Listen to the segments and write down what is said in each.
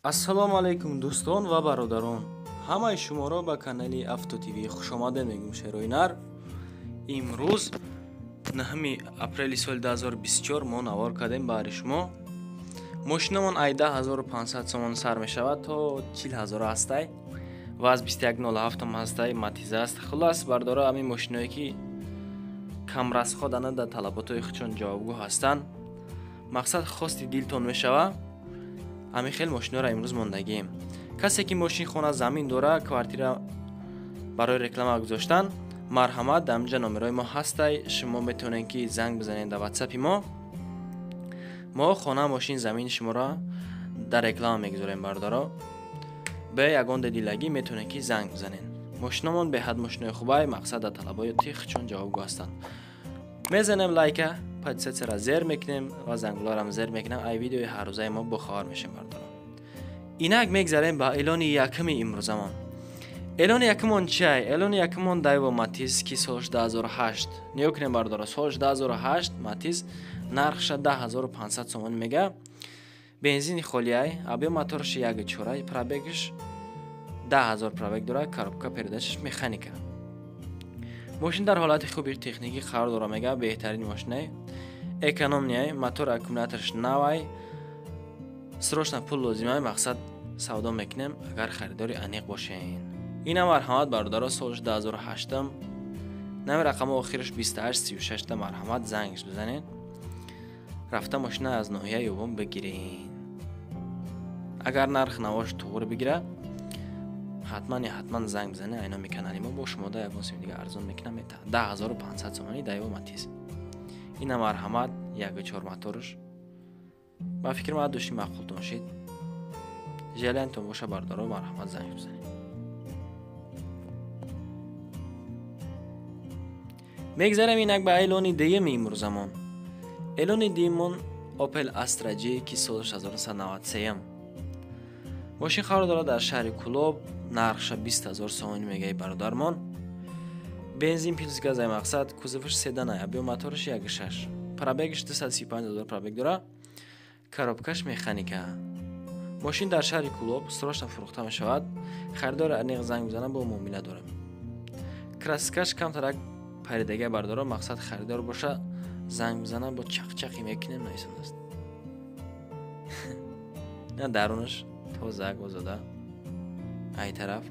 Ассалому алайкум дӯстон ва бародарон. Ҳамаи шуморо ба канали Авто ТВ хушомадед мегӯм. Шерои нар. Имрӯз 9 апрели соли 2024 мо навор кардем баҳри шумо. Мошинамон ай 10500 сомон сар мешавад то 40000 ҳастай ва аз 2107 ҳастай, Матиза аст. Хулас бардора, ҳамин мошиное ки камрасходана дар талаботҳои худшон ҷавобгӯ ҳастанд, мақсад хости дилтон мешава. Ҳамин хел мошиноро имрӯз мондагием. Касе ки мошин, хона, замин дора, квартира барои реклама гузоштан, марҳамат, дар инҷа номерои мо ҳастай, шумо метавонед ки занг бизанед дар ватсапи мо. Мо хона, мошин, замини шуморо дар реклама мегузорем. Бардоро, бе ягон дедилагӣ метавонед ки занг бизанед. Мошиномон беҳад мошинои хубай, мақсад дар талаботи худшон ҷавобгӯ ҳастанд. Мезанем лайка, подписатсияро зер мекунем ва зангуларам зер мекунем. Ай видеои ҳаррӯзаи мо бохабар мешем, бардоро. Инак мегзарем ба эълони якуми имрӯзамон. Эълони якумон чиай? Эълони якумон Дайво Матиз, ки солш 2008. Нигоҳ кунем, бардоро, солш 2008 Матиз, нархша 10500 сомон мега. Бензини холиай, объем моторш 1.4, пробегш 10000 пробег дорад, коробка передачаш механика. Мошин дар ҳолати хуби техникӣ қарор дора, мега, беҳтарин мошинай, экономный, мотор, аккумуляторш навай, срочно пул лозимай, мақсад савдо мекунем, агар харидори аниқ бошен. Инам марҳамат, бародаро, солш 2008, нами рақами охираш 2836, марҳамат, зангш бизанед, рафта мошина аз ноҳияи Ёвон бигирен. Агар нарх навош туғри бигира, ҳатман я ҳатман занг бизанед. Ай номи канали мо бо шумо да ягон сим дига арзон мекунам, мета 10500 сомонӣ Дайво Матиз. Ина марҳамат, 1.4 моторш. Ба фикр ман души маъқултон шид. Желаниятон боша, бардоро, марҳамат, занг бизанед. Мегзарем инак ба эълони дуюми имрӯзамон. Эълони дуюмон Opel Astra J, ки соли 1993. Мошин қарор дорад дар шаҳри Кулоб, нархша 20000 сомонӣ мегаи бародармон. Бензин плюс газай, мақсад кузоваш седанай, объем мотораш 1.6, пробегш 235000 пробег дора, коробкаш механика. Мошин дар шаҳри Кулоб срочно фурӯхта мешавад. Харидори аниқ занг бизанад, бо муомила дорем. Краскаш камтарак паридага, бардоро, мақсад харидор боша, занг бизанад, бо чақчақи мекунем, наисонаст. На дарунаш тоза, озода. Ай тараф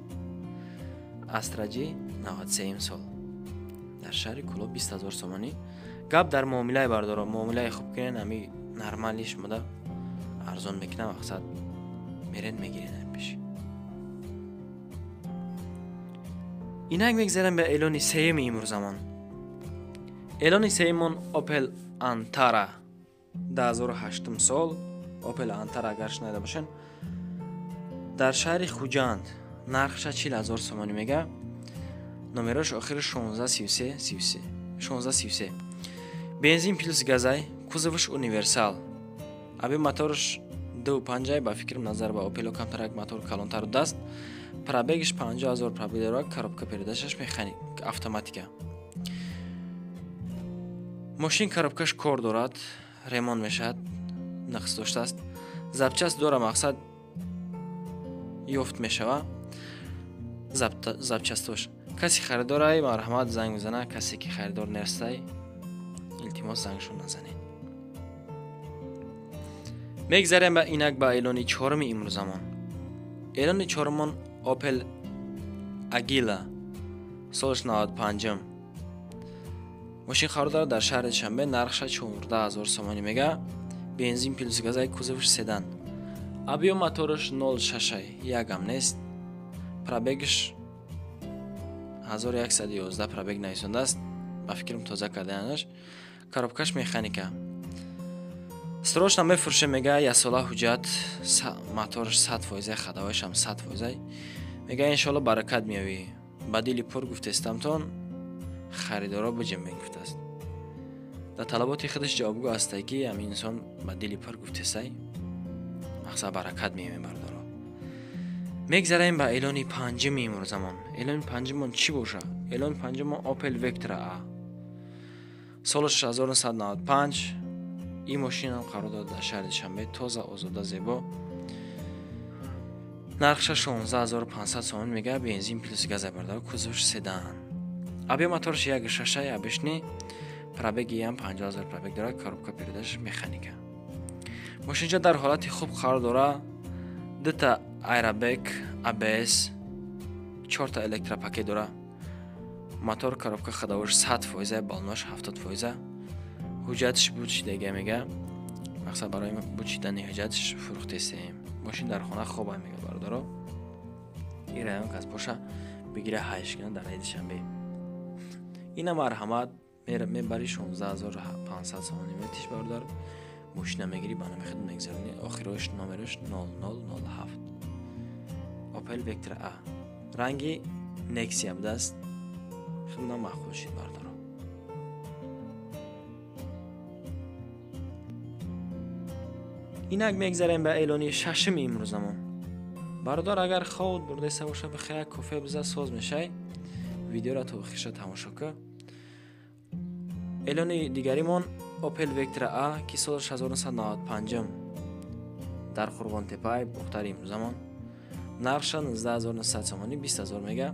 Astra J 93 сол дар шаҳри Кулоб 20000 сомонӣ. Гап дар муомилаи, бардоро, муомилаи хуб кунен, ами нормали шумода арзон мекунам, мақсад мерен мегирен пеш. Инак мегзарем ба эълони сеюми имрӯзамон. Эълони сеюмон Opel Antara 2008 сол. Opel Antara агар шунида бошен, дар шаҳри Хуҷанд, нархша 40000 сомонӣ мега. Номерош охири 1633 33 1633. Бензин плюс газай, кузоваш универсал. Объем моторш 2.5, ба фикрам назар ба Opel камтарак мотор калонтар даст. Пробегш 50000 пробег дорад, коробка передачаш механик, автоматика. Мошин коробкаш кор дорад, ремонт мешавад, нақс доштааст. Запчасть дора, мақсад ёфт мешава запчастош. Каси харидорай, марҳамат, занг бизана. Касе ки харидор нестай, илтимос, зангшон назанед. Мегзарем ба инак ба эълони чоруми имрӯзамон. Эълони чорумон Opel Agila солш 95. Мошин қарор дорад дар шаҳри Душанбе, нархша 14000 сомонӣ мега. Бензин плюс газай, кузовш седан. Объем мотораш 0.6, ягам нест. Пробегш 1111 пробег нависондааст. Ба фикрам тоза карданаш. Коробкаш механика. Срочно мефурӯшем мега, яксола ҳуҷҷат, моторш 100%, ходовойшам 100%. Мега, иншоалло баракат меёвӣ. Ба дили пур гуфтестамтон, харидоро биҷем мегуфтааст. Дар талаботи худаш ҷавобгӯ ҳастай, ки ҳамин инсон ба дили пур гуфтестай, мақсад баракат меёвем, бардоро. Мегзарем ба эълони панҷуми имрӯзамон. Эълони панҷумон чӣ боша? Эълони панҷумон Opel Vectra A солаш 1995. Ин мошинам қарор дорад дар шаҳри Душанбе, тоза, озода, зебо. Нархша 16500 сомон мега, бензин плюс газа бародаро, кузовш седан. Объем моторш 1.6 обычный, пробеги ҳам 50000 пробег дорад, коробка передач механика. Мошинча дар ҳолати хуб қарор дора. Дута аэробек, ABS, 4та электропакет дора. Мотор, коробка, ходовош 100%, баллонаш 70%. Ҳуҷҷатш буд шидага мега. Мақсад барои буд шидани ҳуҷҷатш фурӯхтесем. Мошин дар хона хоба мега бародаро. Ин район кас боша бигира ҳайш кина дар райи Душанбе. Ина марҳамат мебари 16500 сомонӣ метиш бародар. Мошина мегири, ба номи худ мегзаронӣ. Охирош номераш 0007. Opel Vectra A. Ранги Nexia будааст. Худам маъқул шид бародаро. Инак мегзарем ба эълони шашуми имрӯзамон. Бародар, агар хобот бурдаиста боша, бихе як кофе биза, соз мешай. Видеоро то охирша тамошо кун. Эълони дигаримон Opel Vectra A, ки соли 1995 дар Қурғонтепай, Бохтари имрӯзамон. Нархша 19900 сомонӣ, 20000 мега.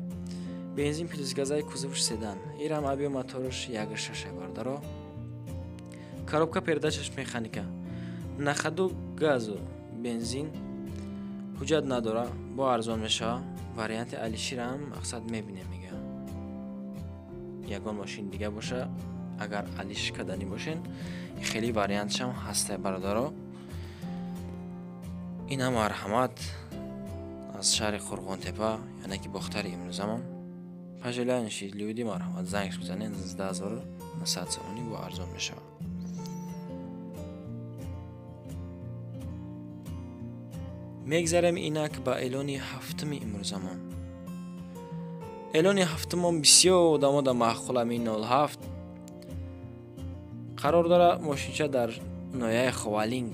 Бензин плюс газаи, кузовш седан. Ирам объем моторш 1.6 бародаро. Коробка передачаш механика. На ходу газу бензин, ҳуҷҷат надора, бо арзон мешава. Варианти Алиширам мақсад мебинем мега. Ягон мошин дига боша, агар алиш кардани бошен, хеле вариантшам ҳаста бародаро. Ина марҳамат аз шаҳри Қурғонтепа, яъне ки Бохтари имрӯзамон. Пожелающие люди марҳамат занг бизанед, 19900 сомонӣ бо арзон мешавад. Мегзарем инак ба эълони ҳафтуми имрӯзамон. Эълони ҳафтумон бисёр одамо да маъқулам. Ин 07 қарор дора мошинча дар ноҳияи Ховалинг.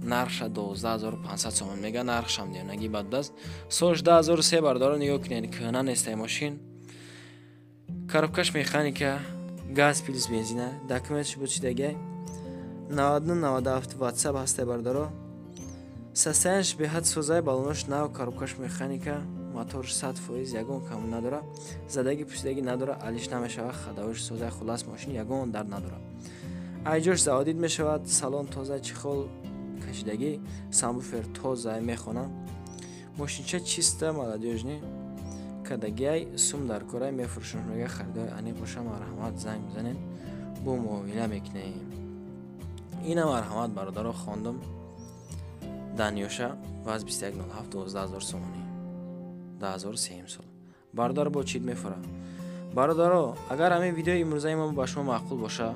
Нархша 12500 сомон мега, нархшам девонаги бад будааст. Солш 2003 бародаро, нигоҳ кунед, кӯҳна нестай мошин. Коробкаш механика, газ плюс бензина, документш буд шидагай. 99 97 WhatsApp ҳастай бародаро. Состоянияш беҳад созай, баллонош нав, коробкаш механика, моторш 100%, ягон кам надора, задаги пӯсидаги надора, алиш намешава, ходовош созай, хулас мошин ягон дард надора. Айҷош заводить мешавад, салон тоза, чехол кашидагӣ, сабвуфер тоза мехона. Мошинча чиста, молодёжный. Кадагиай сум дар корай мефурӯшам мега, харидори аниқ боша марҳамат занг бизанед, бо муомила мекунем. Ина марҳамат бародаро, хондум. Данёша ваз 2107 12000 сомонӣ. 2003 сол. Бародар бо чид мефура. Бародаро, агар ҳамин видеои имрӯзаи мо ба шумо маъқул боша,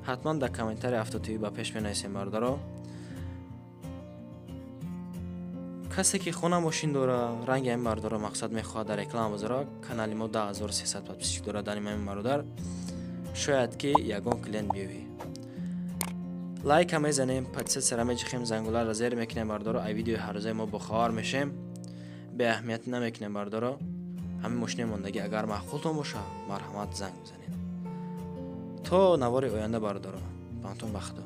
ҳатман дар комментарии Авто ТВ ба пеш менависем бародаро. Касе ки хона мошин дора, ранги ҳамин бародаро мақсад мехоҳад дар реклама бизора, канали мо 10300 подписчик дора дар ҳамин бародар. Шояд ки ягон клиент биёвӣ. Лайка мезанем, подписаться меҷихем, зангуларо зер мекунем бародаро, ай видеои ҳаррӯзаи мо бохабар мешем. Беаҳамият намекунем бародаро. Ҳамин мошинаи мондагӣ агар маъқултон боша, марҳамат занг бизанед. То навори оянда бародаро, баҳамтон ба худо.